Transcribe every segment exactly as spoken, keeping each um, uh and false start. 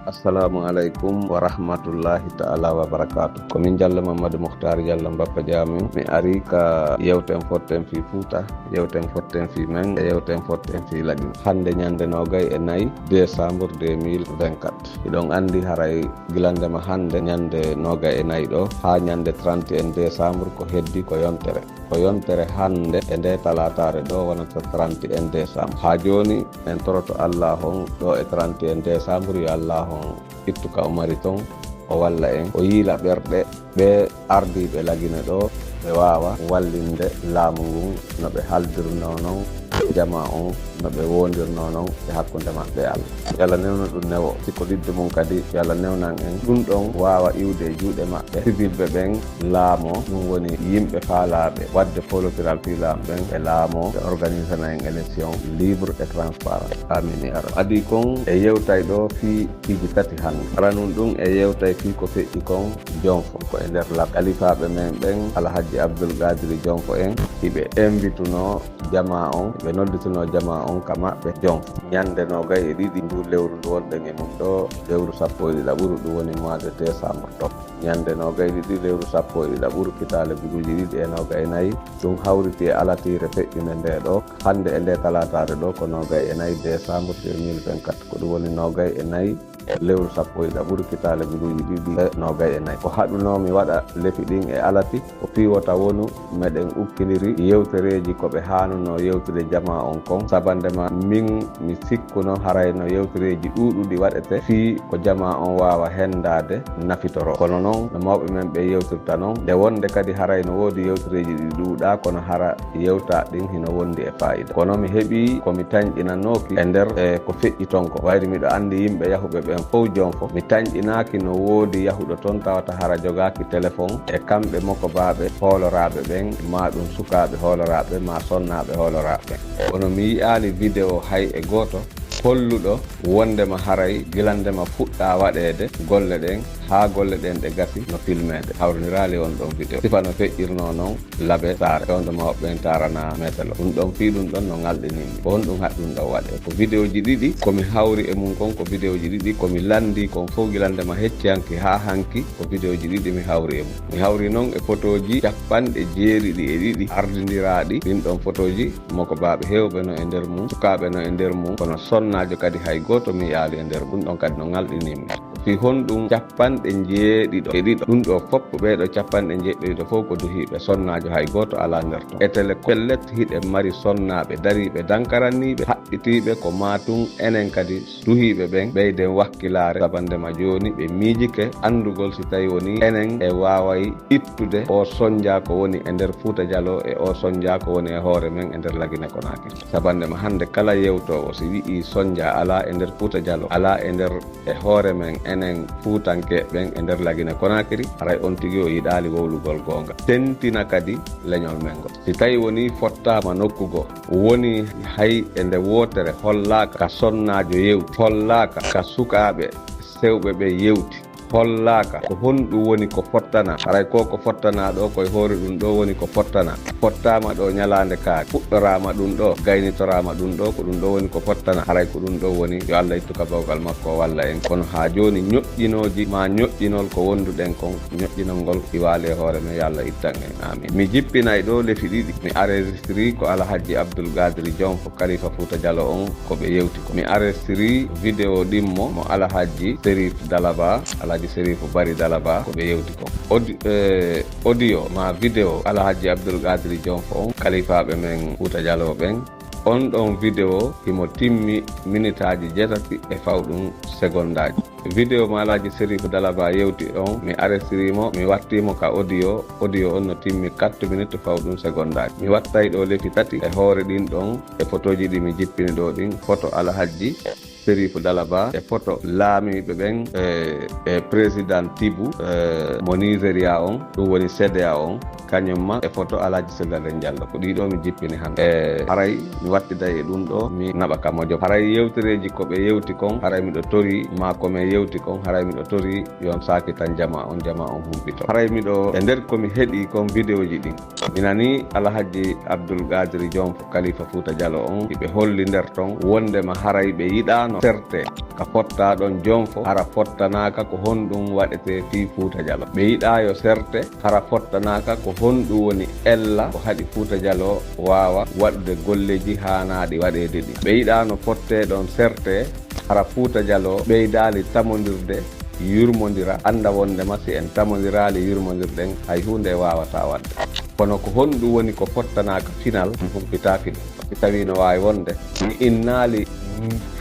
Assalamu alaikum wa rahmatullahi ta'ala wa barakatuh. Ko min Jallo Mamadou Mokhtar Jallo Mbappa Jamin. Mi ari ka yewten fotten fi Fuuta, yewten fotten fi men, e yewten fotten fi Lagine. Hande ñande nogay e nayi décembre deux mille vingt-quatre. Hiɗon andi haray gilande ma hande ñande nogay e nayi ɗo, ha ñande trente et un décembre ko heddi ko yontere. Ko yontere hande e nde talataare ɗo wonata trente et un décembre. Ha joni en toroto Allah on ɗo e trente et un décembre, yo Allah on ittu ka o mari ton, o walla en, o yiila ɓerɗe ɓe ardiiɓe Lagine ɗo, ɓe waawa wallinde laamu ngun no ɓe haldirno non jama on, no ɓe wondirno non e hakkunde maɓɓe e Allah. Yo Allah newnu ɗum newo, si ko ɗidde mum kadi, yo Allah newnan en. Ɗum ɗon waawa iwde e juuɗe maɓɓe. Sibilɓe ɓen laamoo, ɗum woni yimɓe faalaaɓe waɗde folokiral fii laamu ɓen, ɓe laamoo, ɓe organisana en élection libre et transparent. Amin ya Rabbi. Adii kon e yewtay ɗo fii piiji tati hannde. Aranun ɗum e yewtay fii ko feƴƴi kon Jonfo, ko e nder lab. Kalifaaɓe men ɓen, Alhaji Abdul Qadiri Jonfo en, hiɓe invitunoo jamaa on, ɓe nodditunoo jamaa on ka maɓɓe Jonfo. Ñande nogay e ɗiɗi ndu lewru ndu wonɗen e mum ɗo, lewru sappo e ɗiɗaɓuru, ɗum woni mois de décembre ɗo. Ñande nogay e ɗiɗi lewru sappo e ɗiɗaɓuru, kitaale buduuji ɗiɗi e nogay e nayi, ɗum hawriti e alatiire feƴƴunde nde ɗo, hande e nde talataare ɗo, ko nogay e nayi décembre deux mille vingt-quatre, ko ɗum woni nogay e nayi lewru sappo e ɗiɗaɓuru, kitaale buduuji ɗiɗi e nogay e nayi. Ko haɗunoo mi waɗa lefi ɗin e alati, ko fii wota wonu meɗen ukkindiri yewtereeji ko ɓe haanunoo yewtude jamaa on kon. Sabande ma min mi sikkuno harayno yewtereeji ɗuuɗuɗi waɗete fii ko jamaa on waawa hendaade nafitoro. Kono non, no mawɓe men ɓe yewtirta non, nde wonde kadi haray no woodi yewtereeji ɗi ɗuuɗaa, kono hara yewta ɗin hino wondi e faayida. Kono mi heɓii ko mi tanƴinanooki e nder, e ko feƴƴi ton ko. Wayri miɗo anndi yimɓe yahuɓe ɓen fow Jonfo. Mi tanƴinaaki no woodi yahuɗo ton tawata hara jogaaki telefon e kamɓe mokobaaɓe hooloraaɓe ɓen, maa ɗum sukaaɓe hooloraaɓe, maa sonnaaɓe hooloraaɓe ɓen. Kono mi yi'aali video hay e gooto holluɗo wondema haray gilande ma fuɗɗaa waɗeede golle ɗen haa golle ɗen ɗe gasi no filmeede. Hawrindiraali on ɗon video. Sifa no feƴƴirnoo non, labe saare, fewndo mawɓe ɓen taarana metelo. Ɗum ɗon, fii ɗum ɗon no ngalɗinimmi. Ko honɗum haɗi ɗum ɗon waɗe? Ko videoji ɗiɗi ko mi hawri e mum kon, ko videoji ɗiɗi ko mi lanndii kon fow gilande ma hecci hanki haa hanki, ko videoji ɗiɗi mi hawri e mum. Mi hawri non e fotoji capanɗe jeeɗiɗi e ɗiɗi ardindiraaɗi. Ɗin ɗon fotoji mokobaaɓe heewɓe no e nder mum, sukaaɓe no e nder mum, kono sonnaajo kadi hay gooto mi yi'aali e nder mum. Ɗum ɗon kadi no ngalɗinimmi. Fii honɗum capanɗe jeeɗiɗo e ɗiɗo? Ɗum ɗo fof, ɓee ɗo capanɗe jeeɗiɗo fof ko duhiiɓe, sonnaajo hay gooto alaa nder ton. Etele pellet, hiɗen mari sonnaaɓe dariiɓe, dankaranniiɓe, haɓɓitiiɓe, ko maa tun enen kadi duhiiɓe ɓen ɓeyden wakkilaare. Sabande ma jooni ɓe miijike anndugol si tawi woni enen e waaway ittude o sonnja ko woni e nder Fuuta Jaloo e o sonnja ko woni e hoore men e nder Lagine Konakiri. Sabande ma hannde kala yewtoowo si wi'ii sonnja alaa e nder Fuuta Jaloo, alaa e nder e hoore men enen Fuutanke ɓen e nder Lagine Konakiri, haray on tigi o yiɗaali wowlugol goonga. Tentina kadi leñol men ngol. Si tawi woni fottaama nokku goo, woni hay e nde wootere hollaaka ka sonnaajo yewti, hollaaka ka sukaaɓe sewɓe ɓe yewti, hollaaka ko honɗum woni ko fottana. Haray ko ko fottana ɗo, ko e hoore ɗum ɗo woni ko fottana. Fottaama ɗo ñalaande kaari, fuɗɗoraama ɗum ɗo, gaynitoraama ɗum ɗo, ko ɗum ɗo woni ko fottana. Haray ko ɗum ɗo woni, yo Allah ittu ka bawgal makko, o walla en. Kono haa jooni ñoƴƴinooji maa ñoƴƴinol ko wonduɗen kon, ñoƴƴinol ngol iwaali e hoore men, yo Allah ittan en. Amin. Mi jippinay ɗo lefi ɗiɗi. Mi arestiri ko Alhaji Abdul Qadiri Jonfo, Kalifa Fuuta Jaloo on, ko ɓe yewti ko. Mi arestiri video ɗimmo mo Alhaji Serif Dalaba, Alhaji Serif Bari Dalaba, ko ɓe yewti ko. Audi-, eh, audio ma video Alhaji Abdul Qadiri Jonfo on, kalifaaɓe men Fuuta Jaloo ɓen. On ɗon video himo timmi minitaaji jeetati e fawɗum segondaaji. Video mo Alhaji Serif Dalaba yewti on, mi arestiri mo, mi watti mo ka audio. Audio on no timmi quatre minutes fawɗum segondaaji. Mi wattay ɗo lefi tati e hoore ɗin ɗon e fotoji ɗi mi jippini ɗo ɗin. Foto Alhaji Serif Dalaba e foto laamiiɓe ɓen e, e président Tibu, e, mo Nigeria on, ɗum woni C D A O on, kañum ma e foto Alhaji Sella Len Jallo. Ko ɗiɗo mi jippini hannde. E, haray mi wattiday e ɗum ɗo, mi naɓa ka mojo. Haray yewtereeji ko ɓe yewti kon, haray miɗo tori, maa ko men yewti kon, haray miɗo tori yo on saakitan jamaa on, jamaa on humpito. Haray miɗo, e nder ko mi heɗi kon videoji ɗin, mi nani Alhaji Abdul Qadiri Jonfo, Kalifa Fuuta Jaloo on, hiɓe holli nder ton wondema haray ɓe yiɗaano no serte ka fotta ɗon jonfo, hara fottanaaka ko honɗum waɗetee fii Fuuta Jaloo. Ɓe yiɗaa yo serte, hara fottanaaka ko honɗum woni ella ko haɗi Fuuta Jaloo waawa waɗude golleeji haanaaɗi waɗeede ɗin. Ɓe yiɗaa no fottee ɗon serte, hara Fuuta Jaloo ɓeydaali tamondirde, yurmondira, annda wonndema si en tamondiraali, yurmondirɗen, hay huunde e waawataa waɗde. Kono ko honɗum woni ko fottanaaka final? Mi humpitaaki ɗum. Si tawii no waawi wonde, mi innaali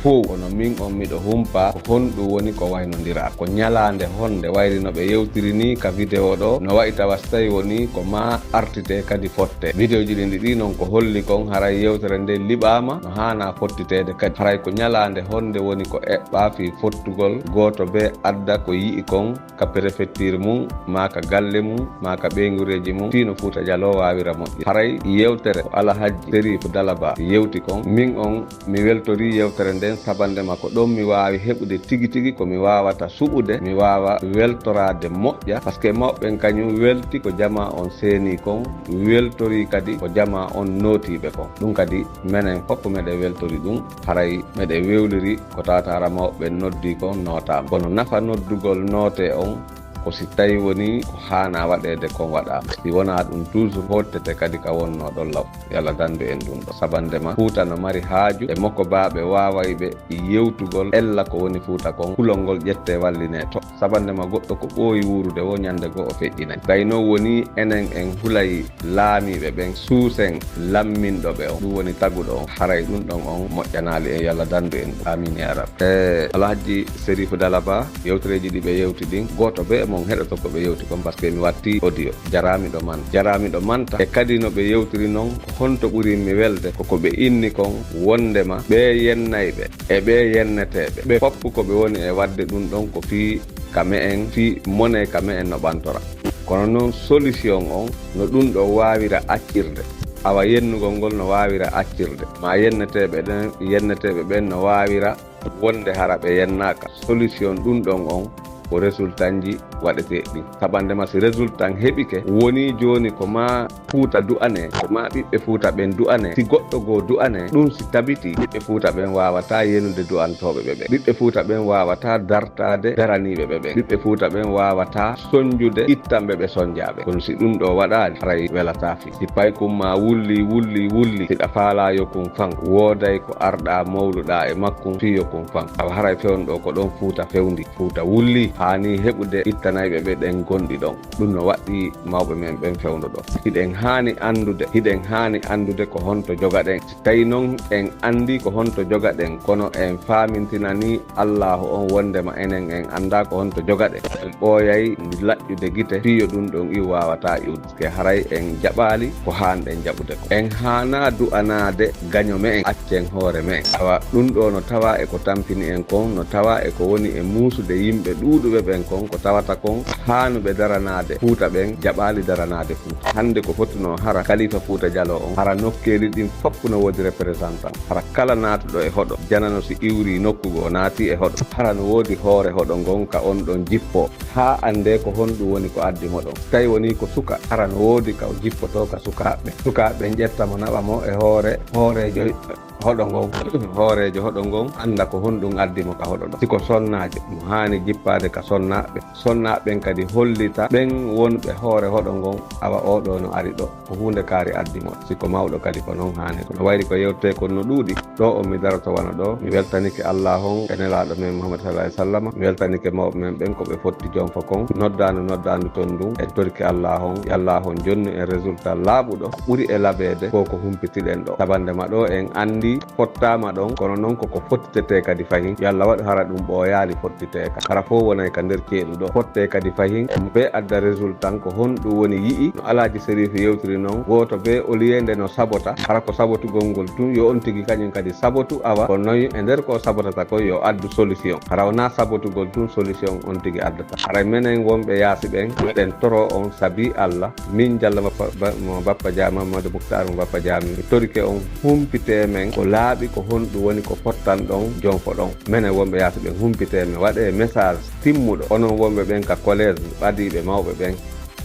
fow, kono min on miɗo humpaa ko honɗum woni ko waynondiraa. Ko ñalaande honde wayri no ɓe yewtiri nii ka video ɗoo, no wa'i tawa si tawii wonii ko maa artitee kadi fottee. Videoji ɗin ɗiɗi non ko holli kon haray yewtere nden liɓaama no haanaa fottiteede kadi. Haray ko ñalaande honde woni ko eɓɓaa fii fottugol gooto bee adda ko yi'i kon ka perefektiir mum, maa ka galle mum, maa ka ɓeynguureeji mum, fii no Fuuta Jaloo waawira moƴƴude. Haray yewtere ko Alahajji Seriif Dalaba yewti kon, min on mi weltorii yewtere nden, sabandema ko ɗon mi waawi heɓude tigi tigi ko mi waawata suɓude, mi waawa weltoraade moƴƴa, parce que mawɓe ɓen kañum welti ko jamaa on seenii kon, weltorii kadi ko jamaa on nootii ɓe kon. Ɗum kadi menen fof meɗen weltori ɗum, haray meɗen wewliri ko tawata hara mawɓe ɓen noddii kon nootaama. Kono nafa noddugol nootee on ko si tawii wonii ko haanaa waɗeede kon waɗaama. Si wonaa ɗum, toujours hottete kadi ka wonnoo ɗon law. Yo Allah danndu en ɗum ɗoo. Sabandema Fuuta no mari haaju e mokobaaɓe waawayɓe yewtugol ella ko woni Fuuta kon, kulol ngol ƴettee wallinee to. Sabandema goɗɗo ko ɓooyi wuurude woo ñande goo o feƴƴinay. Tawi non wonii enen en hulay laamiiɓe ɓen, suusen lamminɗo ɓe on, ɗum woni taguɗo on, haray ɗum ɗon on moƴƴanaali en, yo Allah danndu en ɗum. Amiin yaa Rabbi. E Alhaji Serifu Dalaba, yewtereeji ɗi ɓe yewti ɗin, gooto bee e mon heɗoto ko ɓe yewti kon, parce que mi wattii audio. Jaraami ɗo man, jaraami ɗo manta. E kadi no ɓe yewtiri non, ko honto ɓuri mi welde, ko ko ɓe inni kon, wondema ɓee yennayɓe e ɓee yenneteeɓe, ɓe fof ko ɓe woni e waɗde ɗum ɗon ko fii ka me'en, fii monee ka me'en no ɓantora. Kono non solution on, no ɗum ɗo waawira accirde. Awa yennugol ngol no waawira accirde. Ma yenneteeɓe ɗen, yenneteeɓe ɓen no waawira wonde hara ɓe yennaaka. Solution ɗum ɗon on ko résultat ji waɗeteeɗi ɗin. Sabandema si résultat heɓike, woni jooni ko ma Fuuta du'anee, ko ma ɓiɓɓe Fuuta ɓen du'anee. Si goɗɗo goo du'anee, ɗum si tabitii, ɓiɓɓe Fuuta ɓen waawataa yenude du'antooɓe ɓe ɓen. Ɓiɓɓe Fuuta ɓen waawataa dartaade daraniiɓe ɓe ɓen. Ɓiɓɓe Fuuta ɓen waawataa sonjude ittanɓe ɓe sonjaaɓe. Kono si ɗum ɗoo waɗaali, haray welataa fii. Si paykum maa wulli, wulli, wulli, si ɗa faalaa yo kun fan, wooday ko arɗaa mawluɗaa e makkun fii yo kun fan. Awa haray fewndo ɗoo ko ɗon Fuuta fewndi. Fuuta wulli, haani heɓude ittanayɓe ɓe ɓen gonɗi ɗon. Ɗum no waɗɗii mawɓe men ɓen fewndo ɗoo. Hiɗen haani anndude, hiɗen haani anndude ko honto jogaɗen. Si tawi non en anndii ko honto jogaɗen, kono en faamintinanii Allaahu on wondema enen en anndaa ko honto jogaɗen, en ɓooyay laƴƴude gite fii yo ɗum ɗon iw waawataa iwde. Ke haray en jaɓaali ko haanɗen jaɓude kon. En haanaa du'anaade gaño me'en, accen hoore me'en. Awa ɗum ɗoo no tawaa e ko tampini en kon, no tawaa e ko woni e muusude yimɓe ɗuuɗuɓe ɓen kon, ko tawata kon haanuɓe daranaade Fuuta ɓen jaɓaali daranaade Fuuta. Hannde ko fotunoo hara Kalifa Fuuta Jaloo on, hara nokkeeli ɗin fof no woodi représentant. Hara kala naatuɗo e hoɗo janano si iwrii nokku goo naatii e hoɗo, hara no woodi hoore hoɗo ngon ka on ɗon jippoo. Haa anndee ko honɗum woni ko addi mo ɗon. Tawi wonii ko suka, hara no woodi ka o jippotoo ka sukaaɓe ɓen. Sukaaɓe ɓen ƴetta mo naɓa mo e hoore, hooreejo hoɗo ngon. Hooreejo hoɗo ngon annda ko honɗum addi mo ka hoɗo ɗon. Si ko sonnaajo, mo haani jippaade ka sonnaaɓe. Sonnaaɓe ɓen kadi hollita ɓen wonɓe hoore hoɗo ngon, awa oo ɗoo no ari ɗoo. Ko huunde kaari addi mo. Si ko mawɗo kadi ko non haani. Kono wayri ko yewtee kon no ɗuuɗi. Ɗoo on mi daroto wano ɗoo. Mi weltanike Allaahu on e Nelaaɗo men Muhammad sallallahu alaihi wasallam. Mi weltanike mawɓe men ɓen ko ɓe fotti jonfo kon. Noddaandu, noddaandu ton ndun. En torike Allaahu on. Yo Allaahu on jonnu en résultat laaɓuɗo. Ɓuri e laɓeede ko ko humpitiɗen ɗoo. Sabandema ɗoo en anndi fottaama ɗon. Kono non ko ko fottitetee kadi fahin. Yo Allah waɗu hara ɗum ɓooyaali fottitee ka. Hara fof wonay ka nder ceeɗu ɗoo. Fottee kadi fahin. Mo ɓe adda résultat ko honɗum woni yi'i. No Alaaji Serifu yewtiri non. Gooto bee oliyeende no sabota. Hara ko sabotugol ngol tun. Yo on tigi kañum kadi sabotu awa. Ko noy e nder ko sabotata ko yo addu solution. Hara wonaa sabotugol tun solution on tigi addata. Haray menen wonɓe yaasi ɓen, meɗen toro on sabi Allah. Min jalla bappa, ba-, mo bappa Dia, Mamadou Moukhtar mo bappa Dia, mi torike on humpitee men ko laaɓi ko honɗum woni ko fottan ɗon, jonfo ɗon. Menen wonɓe yaasi ɓen humpitee men, waɗee message timmuɗo. Onon wonɓe ɓen ka collège, ɓadiiɓe mawɓe ɓen,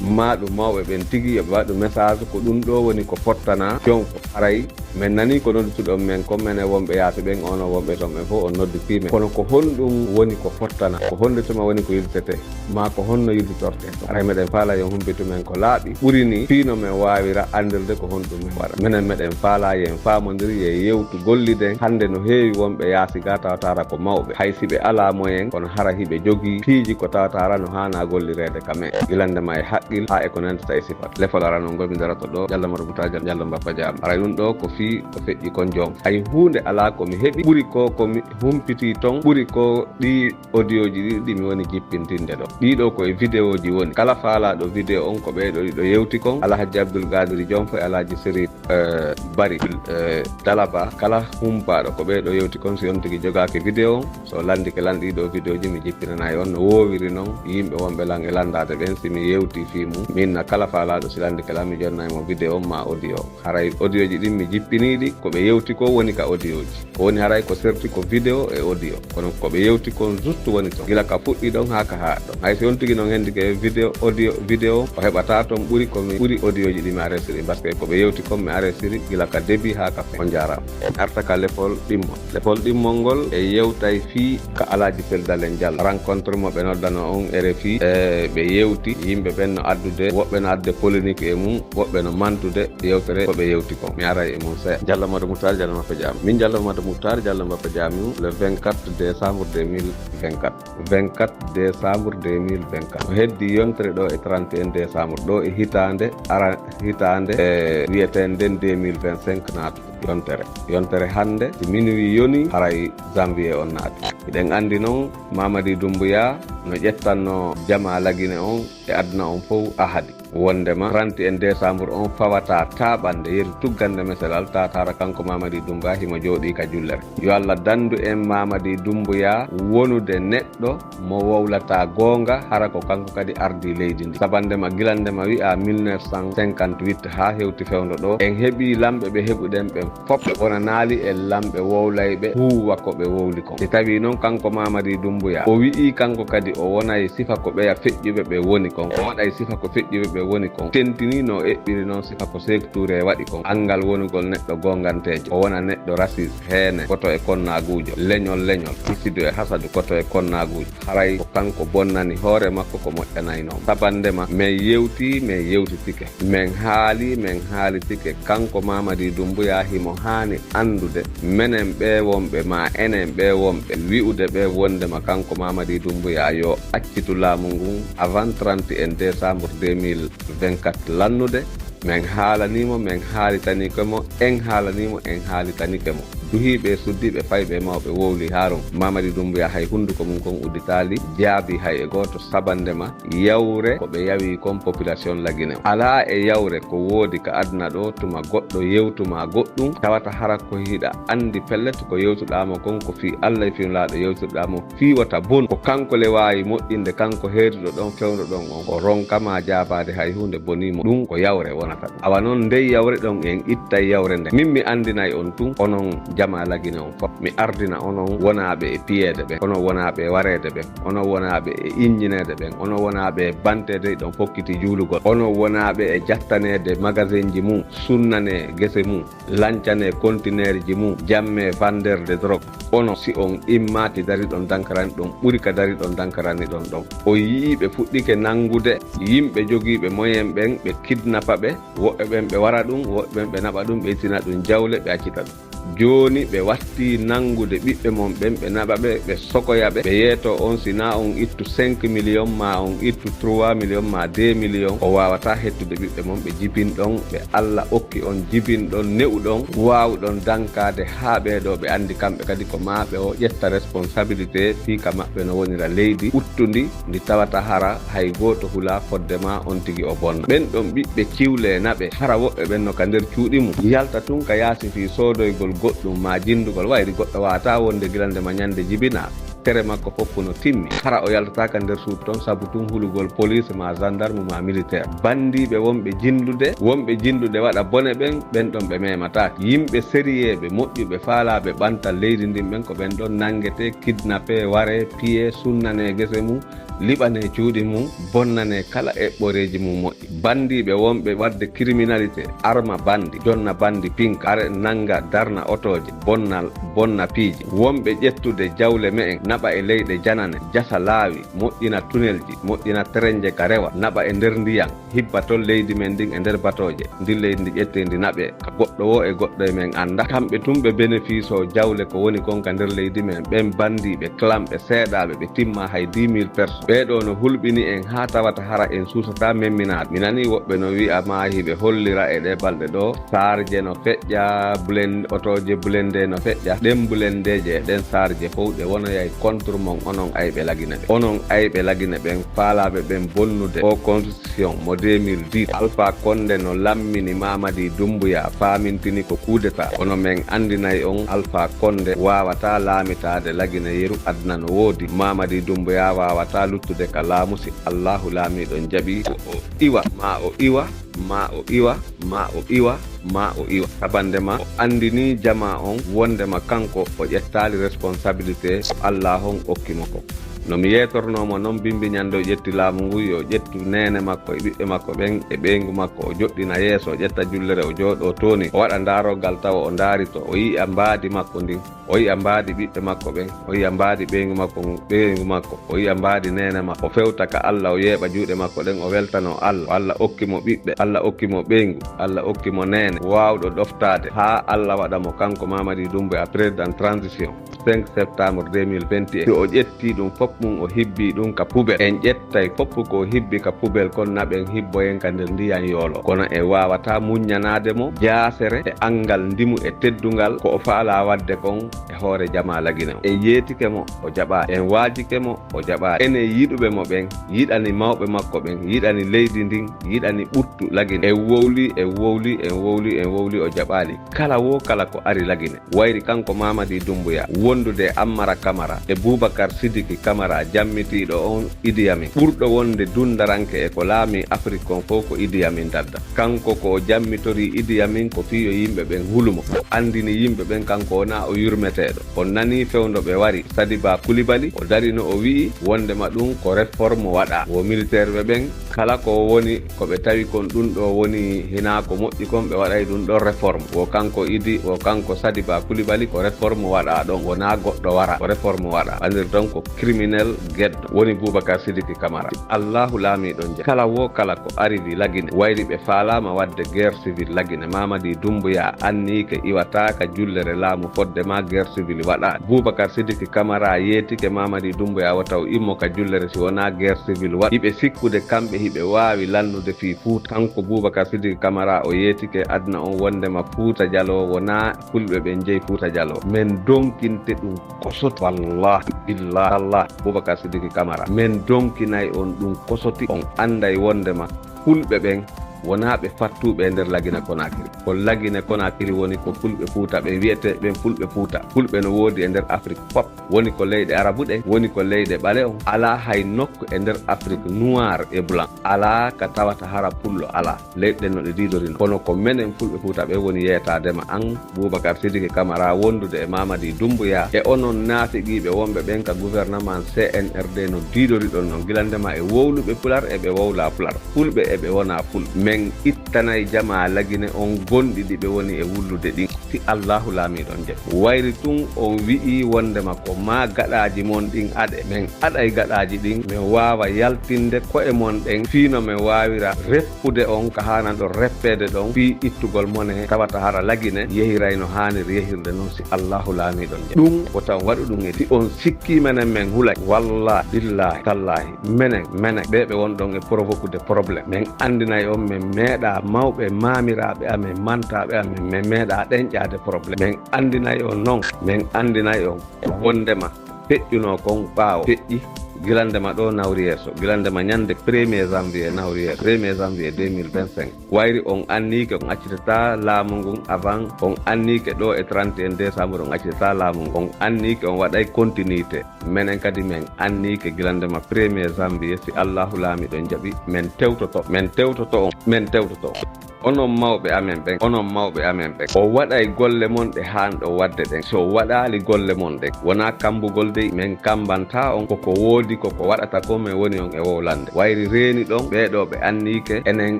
maa ɗum mawɓe ɓen tigi, yo ɓe waɗu message, ko ɗum ɗo woni ko fottana Jonko. Haray men nanii ko noddutuɗon men kon, menen wonɓe yaasi ɓen, onon wonɓe ton ɓen fof on nodditii men. Kono ko honɗum woni ko fottana? Ko honde tuma woni ko yiltetee? Maa ko honno yiltitortee? Haray meɗen faalaa yo on humpitu men ko laaɓi ɓuri nii, fii no men waawira anndirde ko honɗum men waɗa. Menen meɗen faalaa yo en faamondir, yo en yewtu, golliden. Hannde no heewi wonɓe yaasi gaa tawata hara ko mawɓe. Hay si ɓe alaa moyen, kono hara hiɓe jogii piiji ko tawata hara no haanaa gollireede ka men. Gilande ma e haqqil, haa e ko nandita e sifat. Lefol aranol ngol mi daroto ɗo, Jallo Maro Buta, Jallo Mbappa Jaam. Haray ɗum ɗo ko fii ko feƴƴi kon joom. Hay huunde alaa ko mi heɓi ɓuri ko ko mi humpitii ton, ɓuri ko ɗi audio ji ɗiɗi ɗi mi woni jippintinde ɗo. Ɗii ɗo ko e vidéo ji woni. Kala faalaaɗo vidéo on, ko ɓee ɗo ɗiɗo yewti kon, Alhaji Abdul Qadir Jonfo e Alhaji Sirif, eh, Bari, eh, Dalaba. Kala humpaaɗo ko ɓee ɗo yewti kon, si on tigi jogaaki vidéo on, so lanndike lan ɗii ɗo vidéo ji, mi jippinanay on no woowiri non yimɓe wonɓe lan e lanndaade ɓen, si mi yewti fii mum. Min na kala faalaaɗo si lanndike lan, mi jonnay mo vidéo on maa audio on. Haray audio ji ɗin mi jippinii ɗi, ko ɓe yewti ko woni ka audio ji. Ko woni haray ko serti ko vidéo e audio. Kono ko ɓe yewti kon juste woni ton. Gila ka fuɗɗi ɗon haa ka haa ɗon. Hay si on tigi non hendi ke vidéo, audio, vidéo, o heɓata ton ɓuri ko mi ɓuri audio ji ɗi mi aresiri. Parce que ko ɓe yewti kon mi aresiri gila ka début haa ka fin. On jaaraama. En arta ka lefol ɗimmol. Lefol ɗimmol ngol e yewtay fii ka Alhaji Sel Dalen Diallo. Rencontre mo ɓe noddano on R F I, e ɓe yewti, yimɓe ɓen no addude, woɓɓe no addude polémique e mum, woɓɓe no mantude yewtere ko ɓe yewti kon. Mi aray e mum seeɗa. Jallo Mado Moutar, Jallo Mappa Jaam. Min Jallo Mado Moutar, Jallo Mappa Jaam, le vingt-quatre décembre deux mille vingt-quatre. Vingt-quatre décembre deux mille vingt-quatre. Ko heddi yontere ɗo e trente et un décembre, ɗo e hitaande ara-, hitaande, e wiyeteende nden deux mille vingt-cinq naati. Yontere. Yontere hannde, si minuit yoni, haray janvier on naati. Hiɗen anndi non, Mamadi Doumbouya no ƴettanno jamaa Lagine on e aduna on fow ahadi. Wondema trente et un décembre on fawata taaɓannde yeru tuggannde meselal, tawata hara kanko Mamadi Doumbouya himo jooɗii ka jullere. Yo Allah danndu en Mamadi Doumbouya wonude neɗɗo mo wowlata goonga, hara ko kanko kadi ardii leydi ndi. Sabandema gilande ma wi'a mille neuf cent cinquante-huit haa hewti fewndo ɗo, en heɓii lamɓe ɓe heɓuɗen ɓen fof ɓe wonanaali e lamɓe wowlayɓe huuwa ko ɓe wowli kon. Si tawii non kanko Mamadi Doumbouya, o wi'ii kanko kadi o wonay sifa ko ɓeya feƴƴuɓe ɓe woni kon, o waɗay sifa ko feƴƴuɓe ɓe woni kon, tentinii no o eɓɓiri non sifa ko Seeku Tuure waɗi kon, anngal wonugol neɗɗo goonganteejo, o wona neɗɗo raciste, heene, koto e konnaaguujo, leñol leñol, hisidu e hasadu, koto e konnaaguujo. Haray ko kanko bonnani hoore makko ko moƴƴanay non. Sabandema men yewtii, men yewtitike. Men haali, men haalitike. Kanko Mamadi Doumbouya himo haani anndude menen ɓee wonɓe, maa enen ɓee wonɓe, wi'ude ɓe wondema kanko Mamadi Doumbouya yo accitu laamu ngun avant trente et un décembre deux mille vingt-quatre lannude. Men haalanii mo, men haalitanike mo, en haalanii mo, en haalitanike mo. Duhiiɓe e suddiiɓe, fayɓe e mawɓe wowli haarun. Mamadi Doumbouya hay hunduko mum kon udditaali, jaabii hay e gooto. Sabandema yawre ko ɓe yawi kon population Lagine. Alaa e yawre ko woodi ka aduna ɗo tuma goɗɗo yewtu ma goɗɗum, tawata hara ko hiɗa anndi pellet ko yewtuɗaa mo kon ko fii Allah e fii Nulaaɗo yewtuɗaa mo, fii wota bon. Ko kanko le waawi moƴƴinde, kanko heeduɗo ɗon, fewndo ɗon on. O ronka ma jaabaade hay huunde bonii mo. Ɗum ko yawre wonata ɗum. Awa non ndey yawre ɗon en ittay yawre nden. Min mi anndinay on tun, onon jamaa Lagine on fof. Mi ardina onon wonaaɓe e piyeede ɓen, onon wonaaɓe e wareede ɓen, onon wonaaɓe e injineede ɓen, onon wonaaɓe e banteede ɗon fokkiti juulugol, onon wonaaɓe e jattaneede magasinji mum, sunnanee gese mum, lancanee kontineerji mum, jammee vendeur de drogue. Onon si on immaaki dariɗon dankarani ɗon ɓuri ka dariɗon dankarani ɗon ɗon. O yi'ii ɓe fuɗɗike nanngude yimɓe jogiiɓe moyen ɓen, ɓe kidnapa ɓe, woɓɓe ɓen ɓe wara ɗum, woɓɓe ɓen ɓe naɓa ɗum, ɓe ittina ɗum jawle, ɓe accita ɗum. Jooni ɓe wattii nanngude ɓiɓɓe mon ɓen, ɓe naɓa ɓe, ɓe sokoya ɓe, ɓe yeeto on, si naa on ittu cinq millions, maa on ittu trois millions, maa deux millions, o waawataa hettude ɓiɓɓe mon, ɓe jibin ɗon, ɓe Alla okki on, jibin ɗon, ne'u ɗon, waawuɗon dankaade haa ɓee ɗoo ɓe anndi kamɓe kadi ko maa ɓe o ƴetta responsabilité fii ka maɓɓe no wonira leydi ɓuttundi, ndi tawata hara hay gooto hulaa fodde maa on tigi o bonna. Ɓen ɗon ɓiɓɓe ciwlee naɓe, hara woɓɓe ɓen no ka nder cuuɗi mum, yalta tun ka yaasi fii soodoygol goɗɗum maa jinndugol, wayri goɗɗo waawataa wonde gila nde ma ñande jibinaa. Tere makko fof no timmi. Hara o yaltataa ka nder suudu ton sabu tun hulugol police maa gendarme maa militaire. Banndiiɓe wonɓe jinndude, wonɓe jinndude waɗa bone ɓen, ɓen ɗon ɓe meemataake. Yimɓe sérieux ɓe moƴƴuɓe faalaaɓe ɓantal leydi ndin ɓen ko ɓen ɗon nanngetee, kidnappee, waree, piyee, sunnanee gese mum, liɓanee cuuɗi mum, bonnanee kala eɓɓoreeji mum moƴƴi. Banndiiɓe wonɓe waɗde criminalité, arma banndi, jonna banndi pinka, are nannga darna otooje, bonna, bonna piiji. Wonɓe ƴettude jawle me'en, naɓa e leyɗe janane, jasa laawi, moƴƴina tunelji, moƴƴina terenje ka rewa, naɓa e nder ndiyan, hibba toon leydi men ndin e nder batooje. Ndin leydi ndi ƴettee ndi naɓee ka goɗɗo woo e goɗɗo e men annda. Kamɓe tun ɓe bénéfice oo jawle ko woni kon ka nder leydi men. Ɓen banndiiɓe, clan ɓe seeɗaaɓe, ɓe timma hay dix mille personnes. Ɓee ɗoo no hulɓini en haa tawata hara en suusataa memminaade. Mi nanii woɓɓe no wi'a maa hiɓe hollira e ɗee balɗe ɗoo, Sarje no feƴƴa, blend-, otooje blende no feƴƴa. Ɗen blendeeje e ɗen sarje fow ɗe wonoyay contre mon, onon ayɓe Lagine ɓen. Onon ayɓe Lagine ɓen, faalaaɓe ɓen bonnude oo constitution mo deux mille dix. Alpha Condé no lammini Mamadi Doumbouya, faamintini ko coup d'État. Kono men anndinay on, Alpha Condé waawataa laamitaade Lagine yeru, aduna no woodi. Mamadi Doumbouya waawataa luttude ka laamu si Allaahu laamiiɗo jaɓii ko o iwa, maa o iwa, maa o iwa, maa o iwa, maa o iwa. Tabannde ma o anndinii jamaa on wonndema kanko o ƴettaali responsabilité ko Allaahu on okki mo kon. No mi yeetornoo mo non, bimbi ñande o ƴetti laamu ngun, yo ƴettu neene makko e ɓiɓɓe makko ɓen e ɓeyngu makko, o joɗɗina yeeso, o ƴetta jullere, o jooɗoo toon ni, o waɗa ndaaroggal tawa o ndaarito, o yi'a mbaadi makko ndin. O yi'a mbaadi ɓiɓɓe makko ɓen, o yi'a mbaadi ɓeyngu makko ngun, ɓeyngu makko, o yi'a mbaadi neene makko, o fewta ka Alla, o yeeɓa juuɗe makko ɗen, o weltanoo Alla. Alla okki mo ɓiɓɓe, Alla okki mo ɓeyngu, Alla okki mo neene, waawɗo ɗoftaade haa Alla waɗa mo kanko Mamadi Doumbouya président transition cinq septembre deux mille vingt et un. Si o ƴettii ɗum fof mum, o hibbii ɗum ka poubelle. En ƴettay fof ko o hibbi ka poubelle kon, naɓen hibboyen ka nder ndiyan yoolo. Kono en waawataa muññanaade mo jaasere e anngal ndimu e teddungal ko o faalaa waɗde kon e hoore jamaa Lagine on. En yeetike mo, o jaɓaali. En waajike mo, o jaɓaali. Enen yiɗuɓe mo ɓen, yiɗani mawɓe makko ɓen, yiɗani leydi ndin, yiɗani ɓuttu Lagine. En wowli, en wowli, en wowli, en wowli, o jaɓaali. Kala woo kala ko ari Lagine. Wayri kanko Mamadi Doumbouya wondude e Ammara Camara e Boubacar Sidiki Camara, jammitiiɗo on Idi Amin. Ɓurɗo wonde dundaranke e ko laamii Afrik kon fow ko Idi Amin Dada. Kanko ko o jammitorii Idi Amin ko fii yo yimɓe ɓen hulu mo. O anndini yimɓe ɓen kanko wonaa o yurmeteeɗo. On nanii fewndo ɓe wari Sadiba Coulibaly, o darino o wi'i wondema ɗum ko réforme waɗaa. Wo militaire ɓe ɓen, kala ko woni ko ɓe tawi kon ɗum ɗo woni hinaa ko moƴƴi kon, ɓe waɗay ɗum ɗo réforme. Wo kanko Idi, wo kanko Sadiba Coulibaly ko réforme waɗaa ɗon, wonaa goɗɗo wara, ko réforme waɗaa. Andir ɗon ko criminel geddo woni Boubacar Sidiki Camara. Allahu laamiiɗo nja. Kala wo kala ko arrivi Lagine, wayri ɓe faalaama waɗde guerre civile Lagine. Mamadi Doumbouya anniike iwataaka jullere laamu fodde ma guerre civile waɗaade. Boubacar Sidiki Camara yeetike Mamadi Doumbouya wota o immo ka jullere si wonaa guerre civile waɗ. Hiɓe sikkude kamɓe hiɓe waawi lannude fii Fuuta. Kanko Boubacar Sidiki Camara o yeetike aduna on wondema Fuuta Jaloo wonaa Fulɓe ɓen jeyi Fuuta Jaloo. Men donkinte ɗum kosoti. Wallahi, billahi, tallahi, Boubacar Sidiki Camara. Men donkinay on ɗum kosoti. On anday wondema Fulɓe ɓen wonaa ɓe fattuɓe e nder Lagine Conakry. Ko Lagine Conakry woni ko Fulɓe Fuuta ɓen wiyetee ɓen Fulɓe Fuuta. Fulɓe no woodi e nder Afrik fop. Woni ko leyɗe Arabu ɗen, woni ko leyɗe ɓale on. Alaa hay nokku e nder Afrik noir et blanc. Alaa ka tawata hara Pullo alaa. Leyɗe no ɗe diidorino. Kono ko menen Fulɓe Fuuta ɓe woni yeetaade ma an, Boubacar Sidiki Camara, wondude e Mamadi Doumbouya. E onon naafiqiiɓe wonɓe ɓen ka gouvernement C N R D no diidoriɗon non. Gila ndema e wowluɓe Pular e ɓe wowla Pular. Fulɓe e ɓe wona Fulɓe. Men ittanay jamaa Lagine on gonɗi ɗi ɓe woni e wullude ɗin. Si Allahu laamiiɗo on jaɓi. Wayri tun on wi'i wondema ko maa gaɗaaji mon ɗin aɗe. Men aɗay gaɗaaji ɗin, men waawa yaltinde ko'e mon ɗen fii no men waawira reppude on ka haananɗo reppeede ɗon fii ittugol mone tawata hara Lagine yehiray no haanir yehirde non si Allahu laamiiɗo on jaɓi. Ɗum wota on waɗu ɗum e si on sikkii menen men hulay. Wallahi, billahi, tallahi, menen, menen, ɓee ɓe wonɗon e provoquer de problème. Men anndinay on men meeɗaa mawɓe maamiraaɓe amen, mantaaɓe amen, men meeɗaa ɗenƴaade problème. Men anndinay on non, men anndinay on wondema feƴƴunoo kon ɓaawo feƴƴi gila ndema ɗo nawri yeeso, gila ndema ñande premier janvier nawri yeeso, premier janvier deux mille vingt-cinq. Wayri on anniike on accitataa laamu ngun avant, on anniike ɗo e trente et un décembre on accitataa laamu ngun, on anniike on waɗay continuité. Menen kadi men anniike gila ndema premier janvier, si Allahu laamiiɗo jaɓi, men tewtoto, men tewtoto on, men tewtoto on. Onon mawɓe amen ɓen, onon mawɓe amen ɓen, o waɗay golle mon ɗe haanɗo waɗde ɗen. Si o waɗaali golle mon ɗen, wonaa kammbugol dey, men kammbantaa on. Ko ko woodi, ko ko waɗata kon, men woni on e wowlande. Wayri reeni ɗon, ɓee ɗoo ɓe anniike enen,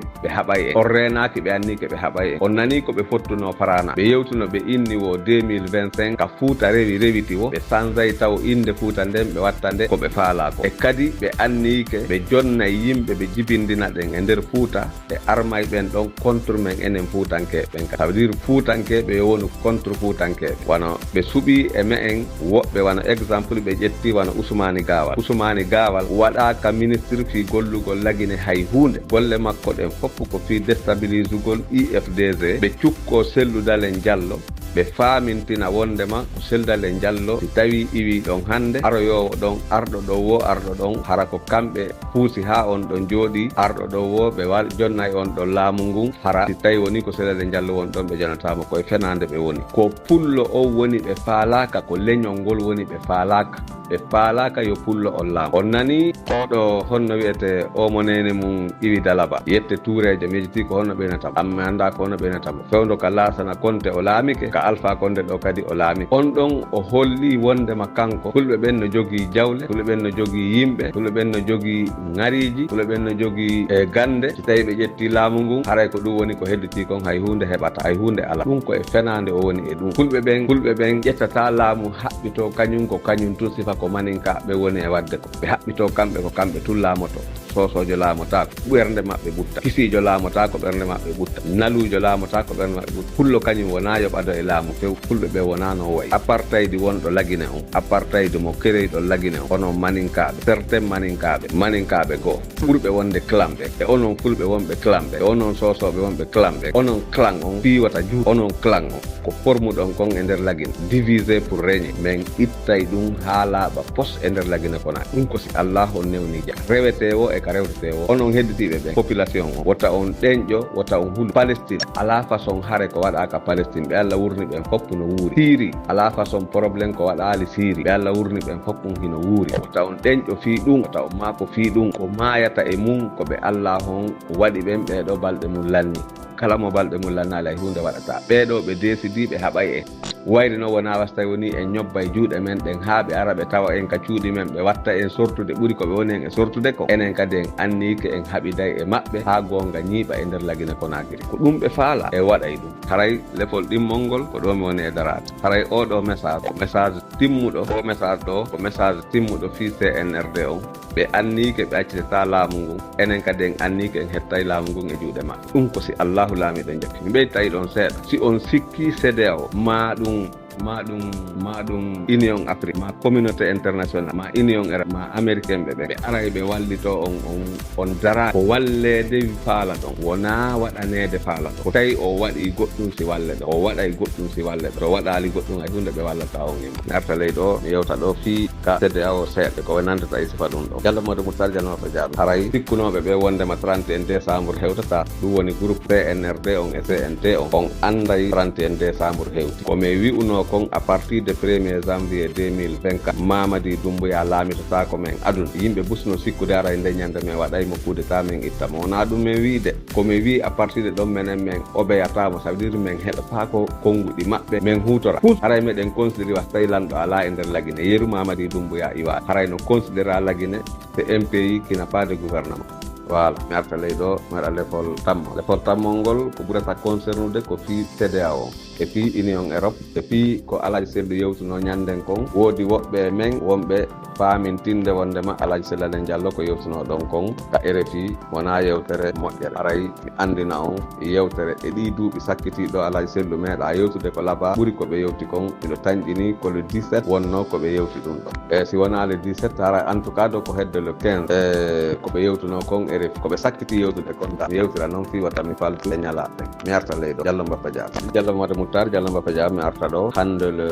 ɓe haɓay en. On reenaaki, ɓe anniike, ɓe haɓay en. On nanii ko ɓe fottunoo Farana. Ɓe yewtuno, ɓe inni wo deux mille vingt-cinq ka Fuuta rewi rewiti wo, ɓe sanzay taw innde Fuuta nden, ɓe watta nde ko ɓe faalaa kon. E kadi ɓe anniike, ɓe jonnay yimɓe, ɓe jibindina ɗen e nder Fuuta, ɓe armay ɓen ɗon contre men enen Fuutankeeɓe ɓen. Ça veut dire Fuutankeeɓe yo wonu contre Fuutankeeɓe. Wano ɓe suɓii e me'en woɓɓe, wano exemple ɓe ƴetti wano Usmaani Gaawal. Usmaani Gaawal waɗaaka ministre fii gollugol Lagine hay huunde. Golle makko ɗen fof ko fii déstabilisugol I F D G. Ɓe cukkoo Sellu Dalen Jallo, ɓe faamintina wonndema ko Sellu Dalen Jallo, si tawii iwii ɗon hannde, aroyoowo ɗon, arɗo ɗon wo, arɗo ɗon, hara ko kamɓe puusi haa on ɗon jooɗii, arɗo ɗon wo, ɓe wal-, jonnay on ɗon laamu ngun, hara si tawii wonii ko Sellu Dalen Jallo woni ɗon, ɓe jonataama, ko e fenaande ɓe woni. Ko pullo on woni ɓe faalaaka, ko leñol ngol woni ɓe faalaaka. Ɓe faalaaka yo pullo on laam. On nanii oɗo honno wi'ete o mo neene mum iwi Dalaba. Yette Tuureejo, mi yejjitii ko honno ɓeynata mo. Amma mi anndaa ko honno ɓeynata mo. Fewndo ka Laasana Konte o laamike, ka Alfaa Konde ɗo kadi o laamike. On ɗon o hollii wonndema kanko, Fulɓe ɓen no jogii jawle, Fulɓe ɓen no jogii yimɓe, Fulɓe ɓen no jogii ŋariiji, Fulɓe ɓen no jogii, e, gannde. Si tawii ɓe ƴettii laamu ngun, haray ko ɗum woni ko hedditii kon, hay huunde heɓataa, hay huunde alaa. Ɗum ko e fenaande o woni e ɗum. Fulɓe ɓen, Fulɓe ɓen ƴettataa laamu haɓɓitoo kañum ko kañum tun, sifa ko maninkaaɓe woni e waɗde kon. Ɓe haɓɓitoo kamɓe ko kamɓe tun laamotoo. Soosoojo laamotaako, ɓernde maɓɓe ɓutta. Kisiijo laamotaako, ɓernde maɓɓe ɓutta. Naluujo laamotaako, ɓernde maɓɓe ɓutta. Pullo kañum wonaa yoɓado e laamu few. Fulɓe ɓe wonaa no o wayi. Apartaydi wonɗo Lagine on, apartaydi mo kereyɗo Lagine on, onon maninkaaɓe, certains maninkaaɓe, maninkaaɓe goo, ɓurɓe wonde clan ɓe, e onon Fulɓe wonɓe clan ɓe, e onon Soosooɓe wonɓe clan ɓe, onon clan on fiiwata juuɗe, onon clan on ko formuɗon kon e nder Lagine, divisé pour régner. Men ittay ɗum haa laaɓa pos e nder Lagine Konakry. Ɗum ko si Allaahu on newni jam. Rewetee wo e ka rewtetee wo. Onon hedditiiɓe ɓen, population on, wota on ɗenƴo, wota on hulu. Palestine, alaa façon hare ko waɗaa ka Palestine. Ɓe Alla wurni ɓen fof no wuuri. Syrie, alaa façon problème ko waɗaali Syrie. Ɓe Alla wurni ɓen fof ɗum hino wuuri. Wota on ɗenƴo fii ɗum, wota on maako fii ɗum. Ko maayata e mum, ko ɓe Allaahu on waɗi ɓen, ɓee ɗoo balɗe mum lanni. Kala mo balɗe mum lannaali, hay huunde waɗataa. Ɓee ɗoo ɓe deesidii, ɓe haɓay en. Wayri no wonaa wasta woni en ñobbay juuɗe men ɗen haa ɓe ara ɓe tawa en ka cuuɗi men, ɓe watta en sortude ɓuri ko ɓe woni en e sortude ko. Enen kadi en anniike en haɓiday e maɓɓe haa goonga ñiiɓa e nder Lagine Konakiri. Ko ɗum ɓe faala e waɗay ɗum. Haray lefol ɗimmol ngol ko ɗoo mi woni e daraade. Haray oo ɗoo message, ko message timmuɗo. Oo message ɗoo ko message timmuɗo fii C N R D on. Ɓe anniike ɓe accitataa laamu ngun. Enen kadi en anniike en hettay laamu ngun e juuɗe maɓɓe. Ɗum ko si Allaahu laamiiɗo jokki. Mi ɓeytay ɗon seeɗa. Si on sikkii C D A O, maa ɗum, maa ɗum, maa ɗum Union Afrique, maa communauté internationale, maa Union Europe, maa américain ɓe ɓe, ɓe aray ɓe wallitoo on, on, on daraa. Ko walleede faalaɗon, wonaa waɗaneede faalaɗon. Ko tawi o waɗi goɗɗum si walleɗon, o waɗay goɗɗum si walleɗon. To waɗaali goɗɗum hay huunde ɓe wallataa on e mum. Mi arta ley ɗoo, mi yewta ɗoo fii ka C D A O seeɗa, ko ɓe nanndata e sifa ɗum ɗoo. Jallo Mode Moutar, Jallo Mappa Diallo. Haray sikkunooɓe ɓe wonndema trente et un décembre hewtataa, ɗum woni groupe P N R D on e C N T on, on annday trente et un décembre hewti. Ko mi wi'unoo kon, à partir de premier janvier deux mille vingt-quatre, Mamadi Doumbouya laamitotaako men aduna. Yimɓe busno sikkude haray nde ñannde men waɗay mo coup d'État, men itta mo. Wonaa ɗum men wi'i de. Ko mi wi'i, à partir de ɗon menen men obeyataa mo, ça veut dire men heɗotaako konnguɗi maɓɓe, men huutora. Haray meɗen considérer wa tawi lanɗo alaa e nder Lagine. Yeru Mamadi Doumbouya iwaade. Haray no considérer Lagine c'est un pays qui n'a pas de gouvernement. Voilà, mi arta ley ɗoo, mi waɗa lefol tammo. Lefol tammol ngol ko ɓurata concernude ko fii C D A O, e fii Union Europe, e fii ko Alhaji Sellu yewtunoo ñannden kon. Woodi woɓɓe e men wonɓe faamintinde wonndema Alhaji Sellu Dalein Diallo ko yewtunoo ɗon kon ka R F I wonaa yewtere moƴƴere. Haray mi anndina on yewtere e ɗii duuɓi sakkitii ɗoo, Alhaji Sellu meeɗaa yewtude ko labaa ɓuri ko ɓe yewti kon. Miɗo tanƴinii ko le dix-sept wonnoo ko ɓe yewti ɗum ɗon. E si wonaa le dix-sept, haray en tout cas ɗoo ko hedde le quinze. E ko ɓe yewtunoo kon R F I, ko ɓe sakkitii yewtude kon, mi yewtira non fii wata mi faltu e ñalaaɗe. Mi arta ley ɗoo. Jallo Mbappa Dia. Jallo Mode Moutar, Jallo Mbappa Dia, mi arta ɗoo hannde le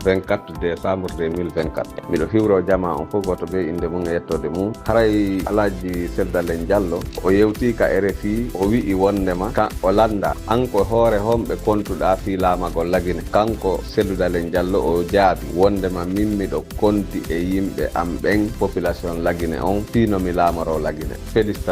vingt-quatre décembre deux mille vingt-quatre. Miɗo hiwroo jamaa on fof, gooto bee innde mum e yettoode mum. Haray Alhaji Sellu Dalein Diallo, o yewtii ka R F I, o wi'i wonndema ka o lannda, an ko hoore homɓe kontuɗaa fii laamagol Lagine? Kanko Sellu Dalein Diallo o jaabi wonndema min miɗo konti e yimɓe am ɓen, population Lagine on, fii no mi laamoroo Lagine. Félicitations.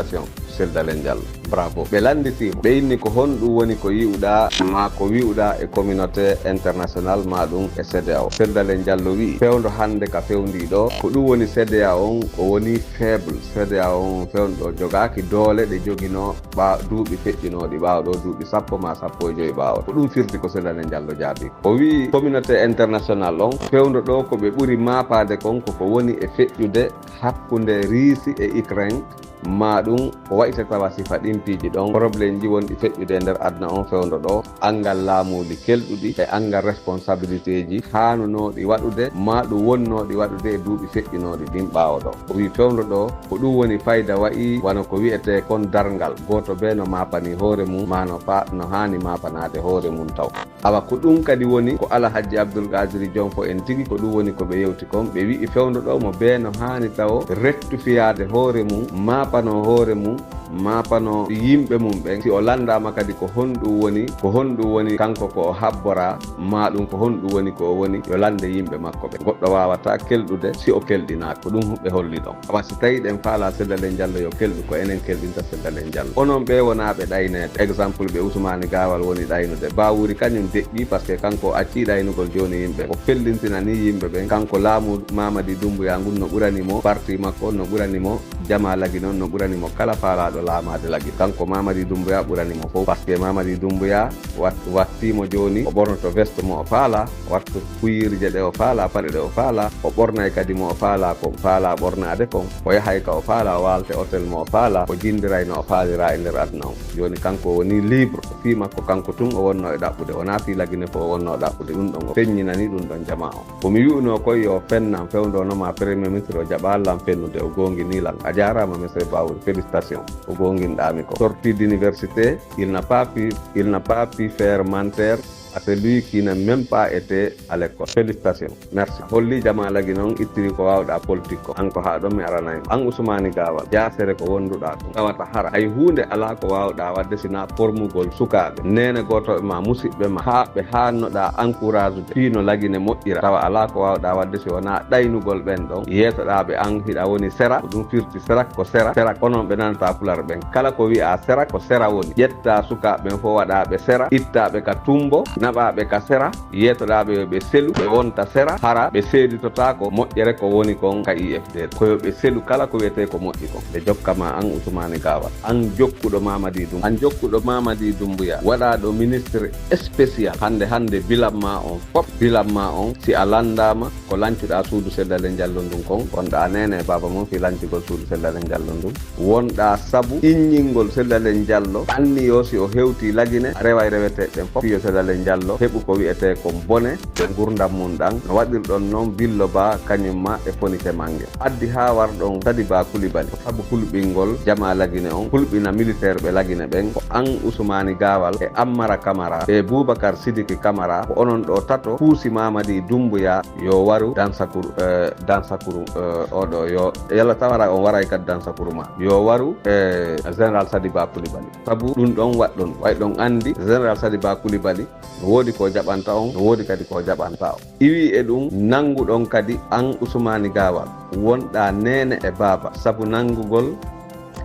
Sel Dalen Diallo, bravo. Ɓe lannditiimo. Ɓe inni ko honɗum woni ko yi'uɗaa maa ko wi'uɗaa e communauté international maa ɗum e C E D E A O. Sel Dalen Diallo wi'i, fewndo hannde ka fewndii ɗoo, ko ɗum woni C E D E A O on, o woni faible. C E D E A O on fewndo ɗoo jogaaki doole ɗe joginoo ɓaa-, duuɓi feƴƴinooɗi ɓaawo ɗoo, duuɓi sappo maa sappo e joy ɓaawo. Ko ɗum firti ko Sel Dalen Diallo jaabii. O wi'i communauté international on, fewndo ɗoo ko ɓe ɓuri maapaade kon ko ko woni e feƴƴude hakkunde Riisi e Ukraine, maa ɗum ko wayte tawa sifa ɗin piiji ɗon, problème ji wonɗi feƴƴude e nder aduna on fewndo ɗoo, anngal laamuuli kelɗuɗi e anngal responsabilité ji haanunooɗi waɗude, maa ɗum wonnooɗi waɗude e duuɓi feƴƴinooɗi ɗin ɓaawo ɗoo. O wi'i fewndo ɗoo, ko ɗum woni fayda wa'i wano ko wi'etee kon darngal, gooto bee no maapanii hoore mum, maa no fa-, no haani maapanaade hoore mum taw. Awa ko ɗum kadi woni ko Alahajji Abdul Qaadiri Jonfo en tigi, ko ɗum woni ko ɓe yewti kon. Ɓe wi'i fewndo ɗoo mo bee no haani tawo rectifiyaade hoore mum, maapanoo hoore mum, maapanoo yimɓe mum ɓen. Si o lanndaama kadi ko honɗum woni, ko honɗum woni kanko ko o habboraa, maa ɗum ko honɗum woni ko o woni, yo lannde yimɓe makko ɓen. Goɗɗo waawataa kelɗude si o kelɗinaaki. Ko ɗum ɓe holli ɗon. Awa si tawii ɗen faalaa Sel Dalen Diallo yo kelɗu, ko enen kelɗinta Sel Dalen Diallo. Onon ɓee wonaa ɓe ɗayneede. Exemple ɓe Usmaani Gaawal woni ɗaynude. Baawuri kañum deƴƴi, parce que kanko o accii ɗaynugol jooni yimɓe. O fellintinanii yimɓe ɓen. Kanko laamu Mamadi Doumbouya ngun no ɓurani mo, parti makko no ɓurani mo, Jamaa Lagi non no ɓurani mo kala faalaaɗo laamaade Lagi. Kanko Mamadi Doumbouya ɓurani mo fof, parce que Mamadi Doumbouya wat-, wattii mo jooni, o ɓornoto veste mo o faalaa, wattu kuyiirje ɗe o faalaa, paɗe ɗe o faalaa, o ɓornay kadi mo o faalaa ko faalaa ɓornaade kon, o yahay ka o faalaa, o waalte hôtel mo o faalaa, o jinndiray no o faaliraa e nder aduna on. Jooni kanko o wonii libre, fii makko kanko tun o wonnoo e ɗaɓɓude, wonaa fii Lagi ne fof o wonnoo ɗaɓɓude, ɗum ɗon o feññinanii ɗum ɗon jamaa on. Ko mi wi'unoo koy yo o fennan, fewndo no ma premier ministre o jaɓaa lan fennude, o goonginii lan. A jaaraama monsieur Bawuri, félicitations. Ko goonginɗaa mi ko. Sorti d'université, il n'a pas pu, il n'a pas pu faire menteur à celui qui n'a même pas été à l'école. Félicitations. Merci. Holli jamaa Lagi non ittiri ko waawɗaa politique ko. An ko haa ɗon mi aranay ma. An Usmaani Gaawal, jaasere ko wonduɗaa ɗum. Tawata hara hay huunde alaa ko waawɗaa waɗde sinaa formugol sukaaɓe, neene gootooɓe ma, musidɓe ma, haa ɓe haannoɗaa encourageude fii no Lagi ne moƴƴira. Tawa alaa ko waawɗaa waɗde si wonaa ɗaynugol ɓen ɗon. Yeetoɗaa ɓe an hiɗa woni sera, ko ɗum firti sera ko sera. Sera ko non ɓe nanataa pular ɓen. Kala ko wi'aa sera ko sera woni. Ƴettaa sukaaɓe ɓen fof waɗaa ɓe sera, ittaa ɓe ka tumbo, naɓaa ɓe ka sera, yeetoɗaa ɓe yo ɓe selu, ɓe wonta sera, hara ɓe seeditotaako moƴƴere ko woni kon ka I F D. Ko yo ɓe selu kala ko wi'etee ko moƴƴi kon. Ɓe jokka ma an Usmaani Gaawal. An jokkuɗo Mamadi Dum-, an jokkuɗo Mamadi Dumbuya, waɗaaɗo ministre spécial. Hannde, hannde bilan ma on fof, bilan ma on, si a lanndaama ko lancuɗaa suudu Sel Dalen Diallo ndun kon, wonɗaa neene e baaba mon fii lancugol suudu Sel Dalen Diallo ndun. Wonɗaa sabu inñingol Sel Dalen Diallo, anniyo si o hewtii Lagi ne, a reway reweteeɓe ɓen fof, fii yo Sel Dalen Diallo heɓu ko wi'etee kon bone e ngurndan mun ɗan, no waɗirɗon non Billo Ba kañum ma e Fonike Mange. Addi haa warɗon Sadiba Coulibaly, ko sabu hulɓingol jamaa Lagi ne on, hulɓina militaire ɓe Lagi ne ɓen, ko an Usmaani Gaawal e Ammara Kamara e Boubacar Sidiki Kamara, ko onon ɗoo tato puusi Mamadi Dumbuya yo waru Dansakuru, eh, Dansakuru, eh, oɗo yo, yalla tawara on waray kadi Dansakuru ma. Yo waru, eh, Général Sadiba Coulibaly. Sabu ɗum ɗon waɗɗon, way ɗon anndi Général Sadiba Coulibaly no woodi ko jaɓanta on, no woodi kadi ko jaɓanta on. Iwi e ɗum, nannguɗon kadi an Usmaani Gaawal, wonɗaa neene e baaba, sabu nanngugol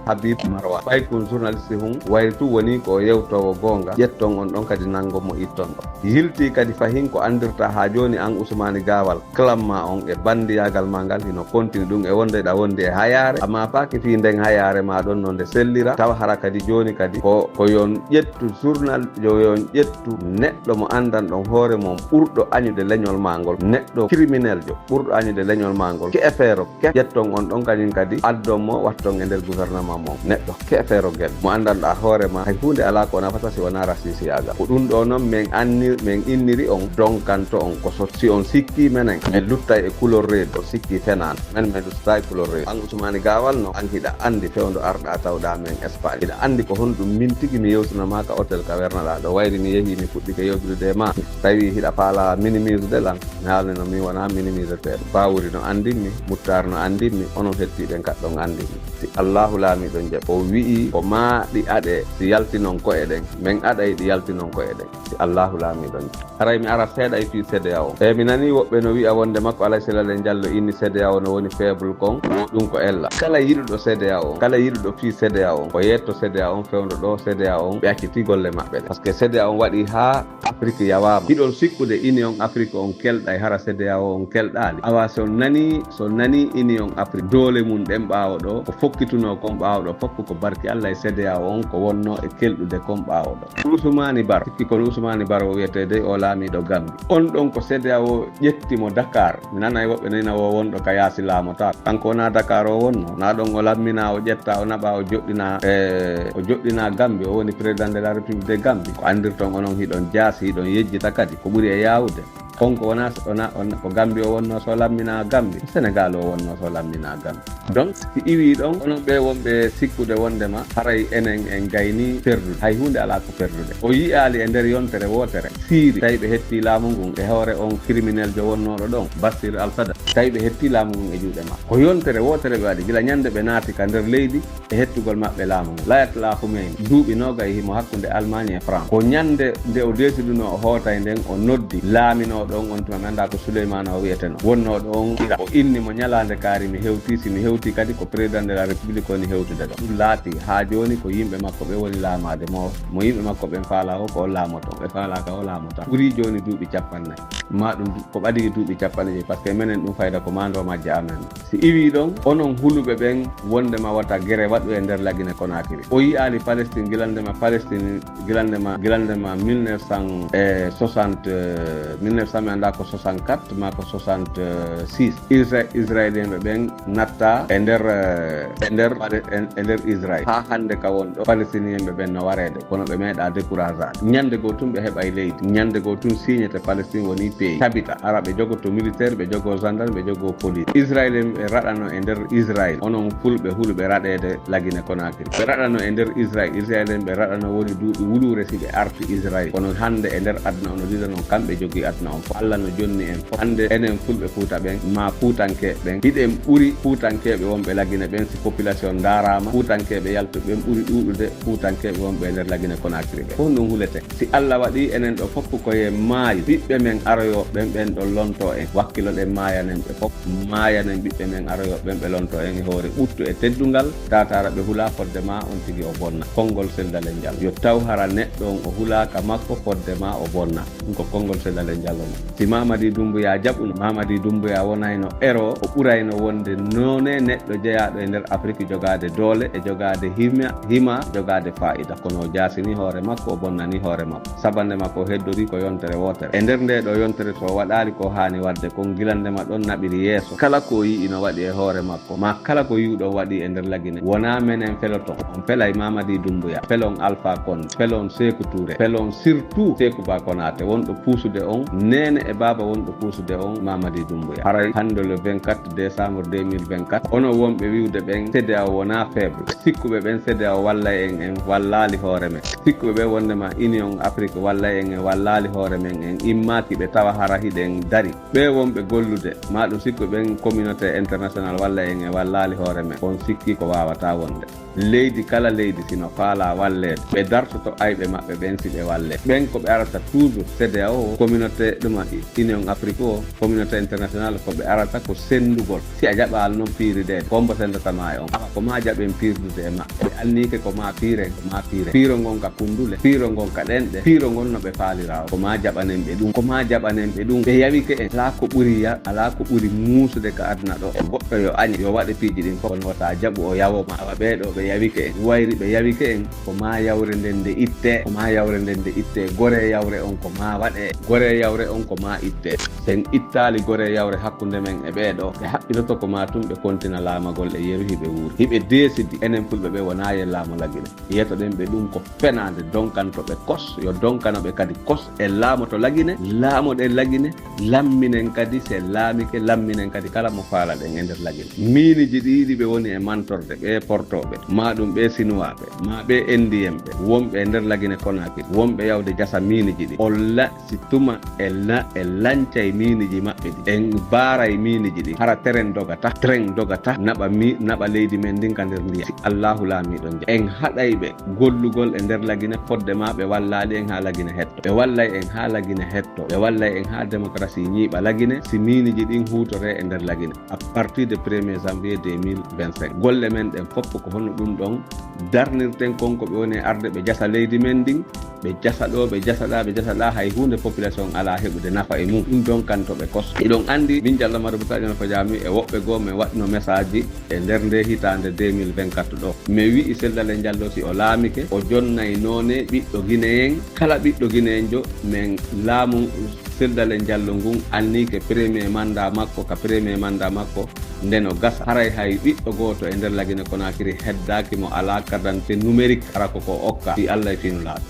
Habib Marwan. Ɓay kun journaliste hun, wayri tun woni ko o yewtoowo goonga, ƴetton on ɗon kadi nanngo mo itton ɗon. Yiltii kadi fahin ko anndirtaa haa jooni an Usmaani Gaawal, clan ma on e banndiyaagal ma ngal hino kontini ɗum e wonde ɗa wondi e hayaare, a maapaaki fii nden hayaare ma ɗon no nde sellira, tawa hara kadi jooni kadi ko, ko yon ƴettu journal, yo yon ƴettu neɗɗo mo anndanɗon hoore mon ɓurɗo añude leñol ma ngol, neɗɗo criminel jo ɓurɗo añude leñol ma ngol, keefeero kef, ƴetton on ɗon kañum kadi, addon mo, watton e nder gouvernement mon. Neɗɗo keefeero gel, mo anndanɗaa hoore ma, hay huunde alaa ko nafata si wonaa rasisiyaagal. Ko ɗum ɗoo non min anni-, min inniri on, donkanto on, ko so, si on sikkii menen, min luttay e couleur reedu, on sikkii fenaande. Men, min luttataa e couleur reedu. An Usmaani Gaawal no, an hiɗa anndi fewndo arɗaa tawɗaa men Espagne. Hiɗa anndi ko honɗum min tigi mi yewtino maa ka hôtel ka wernaɗaa ɗoo. Wayri mi yehii, mi fuɗɗike yewtude e maa. Tawi hiɗa faalaa minimiisude lan. Mi haalni no mi wonaa minimiiseteeɗo. Bawuri no anndimmi, Muttaar no anndimmi, onon hettiiɓe kaɗɗon anndimmi. Si Allaahu laami, Ɗon jaɓi. O wi'i ko maa ɗi aɗe si yaltinon ko'e ɗen. Men aɗay ɗi yaltinon ko'e ɗen. Si Allaahu laamiiɗo on. Haray mi ara seeɗa e fii CEDEAO. E mi nanii woɓɓe no wi'a wonde makko Alayhi Salalen Jallo inni CEDEAO no woni faible kon. Ɗum ko ella. Kala yiɗuɗo CEDEAO on, kala yiɗuɗo fii CEDEAO on, ko yetto CEDEAO on fewndo ɗo CEDEAO on ɓe acciti golle maɓɓe ɗe. Parce que CEDEAO on waɗi haa Afrik yawaama. Hiɗon sikkude Union Afrique on kelɗay hara CEDEAO on kelɗaali. Awa si on nanii, si on nanii Union Afrique doole mum ɗen ɓaawo ɗo, ko fokkitunoo kon ɓaawo ɗo fof ko barki Alla e CEDEAO on ko wonnoo e kelɗude kon ɓaawo ɗo. Usumani Baro, sikki kono Usumani Baro o wiyetee dey o laamiiɗo Gambi. On ɗon ko CEDEAO ƴetti mo Dakar. Mi nanay woɓɓe nena o wonɗo ka yaasi laamotaako. Kanko wonaa Dakar o wonnoo. Na ɗon o lamminaa, o ƴettaa, o naɓaa, o joɗɗinaa, e, o joɗɗinaa Gambi, o woni président de la République de Gambi. Ko anndirton onon hiɗon jaasi, hiɗon yejjita kadi. Ko ɓuri e yaawude. Konko wonaa, wonaa, wonaa, ko Gambi o wonnoo so lamminaa Gambi. Ko Senegal o wonnoo so lamminaa Gambi. Donc, si iwii ɗon, onon ɓe wonɓe sikkude wondema haray enen en gaynii perdude. Hay huunde alaa ko perdude. O yi'aali e nder yontere wootere. Siiri, tawi ɓe hettii laamu ngun e hoore on crimineljo wonnooɗo ɗon, Bashir al-Sadar. Tawi ɓe hettii laamu ngun e juuɗe makko. Ko yontere wootere ɓe waɗi, gila ñande ɓe naati ka nder leydi e hettugol maɓɓe laamu ngun. Layatollah Khomeini, duuɓi noogay himo hakkunde Allemagne e France. Ko ñande nde o deesidunoo o hootay nden, o noddi laaminooɗo on, on tuma mi anndaa ko Souleymane o wi'etenoo. Wonnooɗo on, o inni mo ñalaande kaari mi hewtii, si mi hewtii kadi ko président de la République woni hewtude ɗo. Ɗum laati haa jooni ko yimɓe makko ɓe woni laamaade mo. Mo yimɓe makko ɓen faalaa o ko o laamoto, ɓe faalaaka o laamotaa. Ɓurii jooni duuɓi cappannayi. Maa ɗum du-, ko ɓadii duuɓi cappanɗe joyi, parce que menen ɗum fayda ko maandoo majja amen. Si iwii ɗon, onon huluɓe ɓen wondema wata gere waɗu e nder Lagine Conakry. O yi'aali Palestine gilande ma Palestine, gilande ma, gilande ma mille neuf cent soixante, euh, mille neuf cent mi anndaa ko soixante-quatre maa ko soixante-six. Isra-, Israélienɓe ɓen natta e nder, eh, e nder, e, e nder Israël. Haa hannde ka won ɗo, Palestinienɓe ɓen no wareede, kono ɓe meeɗaa découragé. Ñande goo tun ɓe heɓay leydi. Ñande goo tun signete Palestine woni pays. Tabita. Hara ɓe jogoto militaire, ɓe jogo gendarme, ɓe jogo police. Israélienɓe raɗano e nder Israël. Onon fulɓe hulɓe raɗeede Lagine Conakry. Ɓe raɗano e nder Israël. Israélienɓe raɗano woni duuɓi wuluure si ɓe arti Israël. Kono hannde e nder aduna ono dida non kamɓe jogii aduna on fof. Alla no jonni en fof. Hannde enen fulɓe Fuuta ɓen, maa Fuutankeeɓe ɓen, hiɗen ɓuri Fuutankeeɓe wonɓe Lagine ɓen si population ndaaraama. Fuutankeeɓe yaltuɓe ɓen ɓuri ɗuuɗude Fuutankeeɓe wonɓe e nder Lagine Conakry ɓen. Fof ɗum hulete. Si Alla waɗii enen ɗo fof ko ye maayo, ɓiɓɓe men aroyooɓe ɓen, ɓen ɗon lontoo en. Wakkiloɗen maayanen ɓe fof. Maayanen ɓiɓɓe men aroyooɓe ɓen, ɓe lontoo en e hoore ɓuttu e teddungal. Taataara ɓe hulaa fodde maa on tigi o bonna. Konngol Seydou Dalein Diallo. Yo taw hara neɗɗo on o hulaaka makko fodde maa o bonna. Ɗum ko konngol Seydou Dalein Diallo mo. Si Mamadi Doumbouya jaɓuno, Mamadi Doumbouya wonayno ero, o ɓurayno wonde noone neɗɗo jeyaaɗo e nder Afrik jogaade doole e jogaade hima, hima jogaade faayida. Kono o jaasini hoore makko, o bonnani hoore makko. Sabande makko o heddori ko yontere wootere. E nder nde ɗo yontere so o waɗaali ko haani waɗde kon gila ndema ɗon naɓiri yeeso. Kala ko o yi'i no waɗi e hoore makko, maa kala ko yi'uɗon waɗi e nder Lagine, wonaa menen feloton. On felay Mamadi Doumbouya, felon Alpha Condé, felon Sékou Touré, felon surtout Sékou Ba Konaté wonɗo puusude on, neene e baaba wonɗo puusude on, Mamadi Doumbouya. Haray hannde le vingt-quatre décembre deux mille vingt-quatre, onon wonɓe wi'ude ɓen CEDEAO wonaa faible. Sikkuɓe ɓen CEDEAO wallay en, en wallaali hoore men. Sikkuɓe ɓen wondema Union Afrique wallay en, en wallaali hoore men, en immaaki ɓe tawa hara hiɗen dari. Ɓe wonɓe gollude, maa ɗum sikkuɓe ɓen communauté international wallay en, en wallaali hoore men. On sikki ko waawataa wonde. Leydi kala leydi sino faalaa walleede, ɓe dartoto ayɓe maɓɓe ɓen si ɓe wallee. Ɓen ko ɓe arata toujours, CEDEAO o, communauté ɗuma Union Afrique o, communauté international, ko ɓe arata ko senndugol. Si a jaɓaali non piirideede, hombo senndata maa e on? Awa ko maa jaɓen piirdude e maɓɓe. Ɓe anniike ko maa piiren, ko maa piiren. Piiro ngon ka kundule, piiro ngon ka ɗenɗe, piiro ngon no ɓe faalira o. Ko maa jaɓanen ɓe ɗum, ko maa jaɓanen ɓe ɗum. Ɓe yawike en, alaa ko ɓuri ya-, alaa ko ɓuri muusude ka aduna ɗo. Goɗɗo yo añe, yo waɗe piiji ɗin fof, kono wota jaɓu o yawo ma. Awa ɓee ɗo ɓe yawike en, wayri ɓe yawike en, ko maa yawre nden nde itte, ko maa yawre nden nde itte, gore yawre on ko maa waɗe, gore yawre on ko maa itte. Sen ittaali gore yawre hakkunde men e ɓee ɗo, ɓe haɓɓitoto ko maa tun ɓe kontina laamagol e yeru hiɓe wuuri. Hiɓe deesidi, enen fulɓe ɓe wonaa ye laamu Lagine. Yetoɗen ɓe ɗum ko fenaande, donkanto ɓe kos, yo donkano ɓe kadi kos. En laamoto Lagine, laamoɗen Lagine, lamminen kadi, se laamike, lamminen kadi kala mo faalaɗen e nder Lagine. Miiniji ɗiɗi ɓe woni e mantorde, ɓe portooɓe. maa ɗum ɓe Sinuwaaɓe, maa ɓe Enndiyeenɓe, wonɓe e nder Lagine Konaakiri, wonɓe yawde jasa miiniji ɗi. O la-, si tuma e la-, e lancay miiniji maɓɓe ɗi, en baaray miiniji ɗi, hara teren dogata, tren dogata, naɓa mi-, naɓa leydi men ndin ka nder ndiyam. Si Allaahu Laamiiɗo nja-, en haɗay ɓe gollugol e nder Lagine, fodde maa ɓe wallaali en haa Lagine hetto. Ɓe wallay en haa Lagine hetto. Ɓe wallay en haa démocratie ñiiɓa Lagine, si miiniji ɗin huutoree e nder Lagine. À partir de premier janvier deux mille vingt-cinq. Golle men ɗen fof ko hono ɗum ɗon darnirten kon ko ɓe woni e arde ɓe jasa leydi men ndin, ɓe jasa ɗo, ɓe jasa ɗa, ɓe jasa ɗa, hay huunde population alaa heɓude nafa e mum. Ɗum ɗon kanto ɓe kos. Hiɗon anndi, min Jallo Madu Musa Ƴan Fajami e woɓɓe goo men waɗno message e nder nde hitaande deux mille vingt-quatre ɗo. Mi wi'i Seldale Jallo si o laamike, o jonnay noone ɓiɗɗo Guinéen, kala ɓiɗɗo Guinéenjo, men laamu Seldale Jallo ngun annii ke premier mandat makko, ka premier mandat makko, nden o gasa. Haray hay ɓiɗɗo gooto e nder Lagine Konaakiri heddaaki mo alaa carte d'identité numérique, hara ko ko okka, fii Alla e fii Nulaaɗo.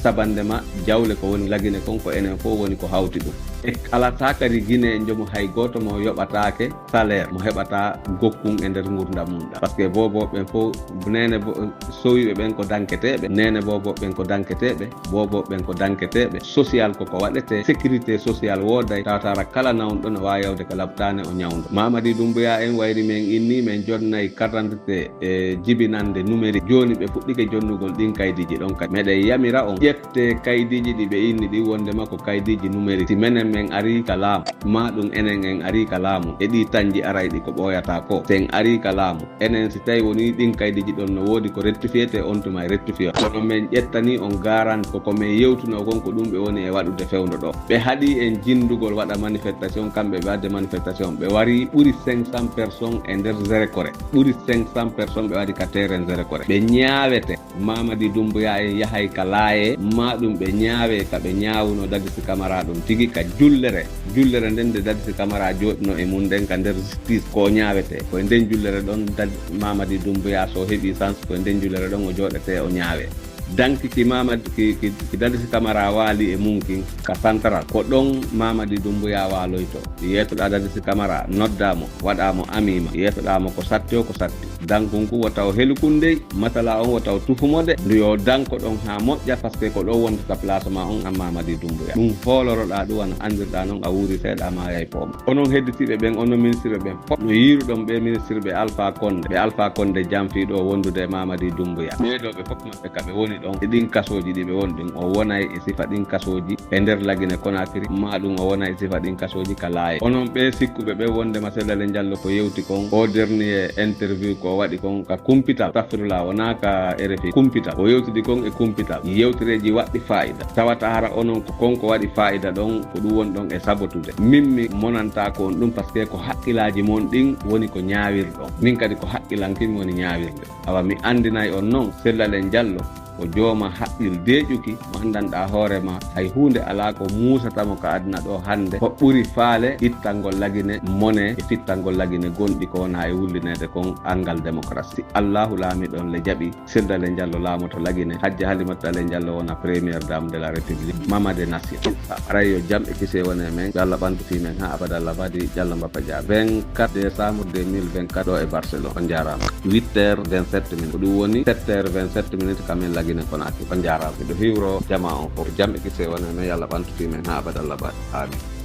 Sabande ma, jawle ko woni Lagine kon, ko enen fof woni ko hawti ɗum. E alaa taa kadi Guinéenjo mo hay gooto mo yoɓataake salaire, mo heɓata gokkun e nder ngurdam mum ɗam. Parce que booboo ɓen fof, neene bo-, sowiiɓe ɓen ko danketeeɓe, neene booboo ɓen ko danketeeɓe, booboo ɓen ko danketeeɓe. Social ko ko waɗetee, sécurité sociale wooday, tawata hara kala nawɗo no waawi yawde ka laptaane o ñawndo. Mamadi Doumbouya en wayri men inni, men jonnay carte d'identité e jibinande numérique. Jooni ɓe fuɗɗike jonnugol ɗin kaydiiji ɗon kadi. Meɗen yamira on, ƴettee kaydiiji ɗi ɓe inni ɗin wondema ko kaydiiji numérique. Si menen men arii ka laamu, maa ɗum enen en arii ka laamu, e ɗii tanji arayɗi ko ɓooyata ko. Si en arii ka laamu, enen si tawi woni ɗin kaydiiji ɗon no woodi ko rectifiete, on tuma e rectifier. Kono men ƴettanii on garanti ko ko men yewtuno kon ko ɗum ɓe woni e waɗude fewndo ɗo. Ɓe haɗi en jindugol waɗa manifestation, kamɓe ɓe waɗde manifestation. Ɓe wari ɓuri cinq cents personnes e nder Zerekore. Ɓuri cinq cents personnes ɓe waɗi ka terrain Zerekore. Ɓe ñaawete. Mamadi Doumbouya en yahay ka laaye, maa ɗum ɓe ñaawe ka ɓe ñaawuno Dadis Camara ɗum tigi ka jullere. Jullere nden nde Dadis Camara jooɗino e mum nden ka nder justice, ko o ñaawete. Ko e nden jullere ɗon Dad-, Mamadi Doumbouya so heɓi chance, ko e nden jullere ɗon o jooɗete o ñaawe. Danki ki Mamadi, ki, ki, ki Dadis Camara waali e mum kin ka central. Ko ɗon Mamadi Doumbouya waaloyto. Yeetoɗaa Dadis Camara, noddaa mo, waɗaa mo amiima. Yeetoɗaa mo ko satti o, ko satti. Dankun kun wota o helu kun dey, masala on wota o tufu mo de. Ndu yo danko ɗon haa moƴƴa, parce que ko ɗon wonta ka place ma on, an Mamadi Doumbouya. Ɗum hooloroɗaa ɗum, wano anndirɗaa non, a wuuri seeɗa, a maayay pooma. Onon hedditiiɓe ɓen, onon ministirɓe ɓen, fof no yiiruɗon ɓe ministirɓe Alpha Condé, ɓe Alpha Condé janfii ɗo wondude e Mamadi Doumbouya. Ɓee ɗoo ɓe fof maɓɓe ka ɓe woni ɗon, e ɗin kasooji ɗi ɓe woni ɗin, o wonay e sifa ɗin kasooji e nder Lagine Conakry, maa ɗum o wona e sifa ɗin kasooji ka laaye. Onon ɓee sikkuɓe ɓe wondema Seldale Jallo ko yewti kon, o dernier interview ko o waɗi kon ka kumpital, astafirullah, wonaa ka R F I, kumpital. O yewtidi kon e kumpital. Yewtereeji waɗɗi faayida. Tawata hara onon ko kon ko waɗi faayida ɗon, ko ɗum woni ɗon e sabotude. Min mi monantaako on ɗum, parce que ko haqqilaaji mon ɗin woni ko ñaawirɗon. Min kadi ko haqqilaaji am woni ñaawirde. Awa mi anndinay on non, Seldale Jallo ko jooma haqqil deeƴuki, mo anndanɗaa hoore ma, hay huunde alaa ko muusata mo ka aduna ɗo hannde, ko ɓuri faale ittangol Lagine mone e fittangol Lagine gonɗi ko wona e wullineede kon anngal démocratie. Allaahu Laamiiɗo on le jaɓi, Seldale Jallo laamoto Lagine, Hajja Halimata Dale Jallo wona première dame de la République, Mama des Nations. Aray yo jam e kisee wone men, yo Allah ɓantu fii men haa abada abadi, Jallo Mbappa Dia. Vingt-quatre décembre deux mille vingt-quatre ɗo e Barcelone. On jaaraama. Huit heures vingt-sept minutes. Ko ɗum woni sept heures vingt-sept minutes ka men Lagine Conakry. On jaaraama. Miɗo hiwro jamaa on fof. Jam e kisee wone men, yo Allah ɓantu fii men haa abada abadi. Amin.